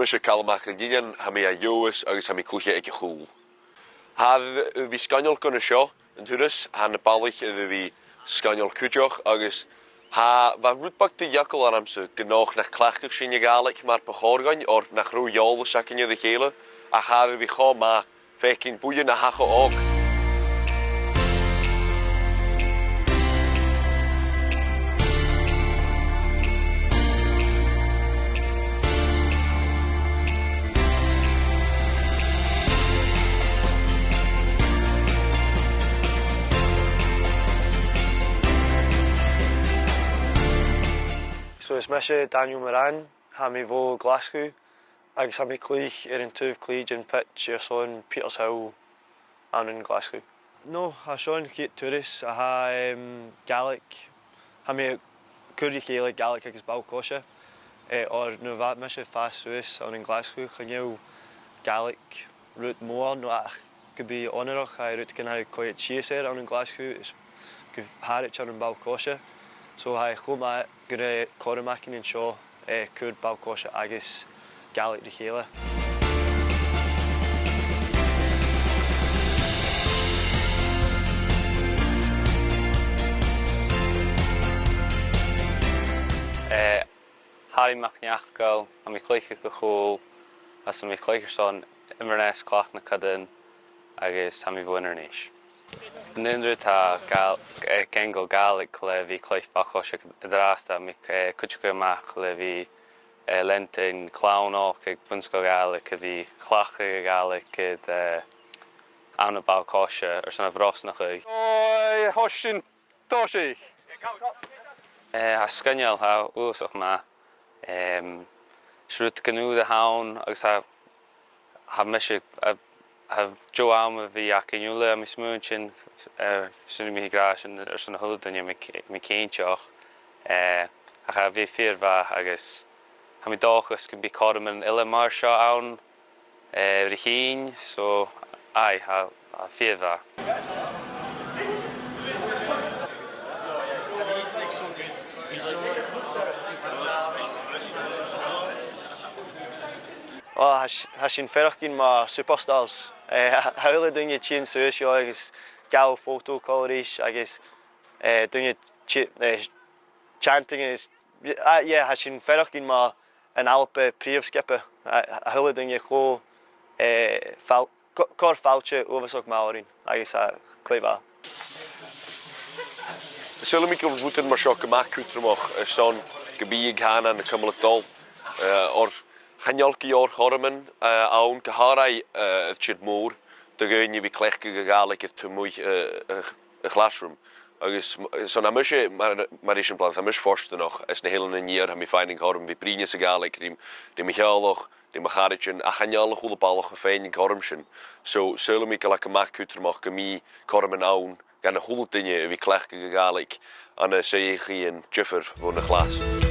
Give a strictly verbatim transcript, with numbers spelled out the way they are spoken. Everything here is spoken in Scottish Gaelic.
'S e Calum MacIlleDhuibhlinnean, tha mi à Leòdhas agus tha mi a' cluich aig a' Chùl. Tha e air a bhith sgoinneil gu na seo an turas, tha na balaich air a bhith sgoinneil cuideachd, agus tha, bha rud beag de dh'eagal ormsa gun nach cleachdadh sinn a' Ghàidhlig mar bu chòir dhuinn, oir nach robh eòlas againn air a chèile, ach tha e air a bhith cho math feuchainn buidheann a thachair òg. So is mise Daniel Moran, tha mi bho Ghlaschu, agus tha mi a' cluich air an taobh clì den pitch airson Peter's Hill ann an Glaschu. No, tha seo an ciad turas a tha, em, Gàidhlig, tha mi a' cur ri chèile Gàidhlig agus ball-coise, eh, oir nuair a bha mise a' fàs suas ann an Glaschu, chan eil Gàidhlig rud mòr no ach gu bhith onarach, tha e rud gun tha coimhead sìos air ann an Glaschu is gu h-àraid ann am ball-coise. So tha e cho math gun robh cothrom againn an seo, eh, cur ball-coise agus Gàidhlig ri chèile. Eh, Harry MacNeacail, tha mi a' cluich aig a' Chùl, agus tha mi a' cluich airson Inverness, Clach na Cuidean, agus tha mi bho Inbhir Nis. An aon rud, tha Gàidh-, eh, ceangal Gàidhlig le bhith a' cluich ball-coise an-dràsta, tha mi, eh, cuideachd a-mach le bhith, eh, leantainn clann òg aig Bun-sgoil Ghàidhlig, a bhith a' cleachdadh a' Ghàidhlig aig, eh, ann am ball-coise airson a bhrosnachadh. Oi, thoisich sinn. Thoisich. Eh, tha e sgoinneil, tha e uabhasach math. Em, 's e rud gu h-àraid a th' ann, agus tha, tha mise, eh, tha deagh àm air a bhith againn uile, tha mi a' smaoineachadh, eh, 's urrainn dhomh a ràdh sin airson a h-uile duine, mi, mi cinnteach. Eh, ach tha e air a bhith fìor mhath agus tha mi an dòchas gum bi cothroman eile mar seo ann eh, ri thighinn, so, aye, tha, tha e fìor mhath. Well, tha s-, tha sinn a' faireachdainn mar superstars. Eh, tha, tha a h-uile duine a' tighinn suas seo agus gabhail photo còmhla ris agus, eh, duine a' ti-, eh, chanting is, ah, yeah, tha sinn a' faireachdainn mar an Alba prìomh sgioba. A, a h-uile duine cho, eh, fàil-, co-, cor fàilte, uabhasach math oirnn, agus, eh, glè mhath. Saoilidh mi gu bheil rudan mar seo gu math cudromach airson gum bi a' chànan a' cumail a' dol, eh, oir chan eil gu leòr chothroman, eh, ann gu h-àraidh, eh, air tìr-mòr do dhaoine a bhith a' cleachdadh a' Ghàidhlig air taobh a-muigh, eh, a' a' chlasraom. Agus m-, so tha mise, mar, mar eisimpleir, tha mise fortanach anns na h-Eileanan an Iar, tha mi a' faighinn an cothrom a bhith a' bruidhinn sa Ghàidhlig ri, ri mo theaghlach, ri mo charaidean, ach chan eil a h-uile balach a' faighinn an cothrom sin. So, saoilidh mi gu bheil e gu math cudromach gum bi cothroman ann dhan a h-uile duine a bhith a' cleachdadh a' Ghàidhlig ann an suidheachaidhean diofar bhon a' chlas.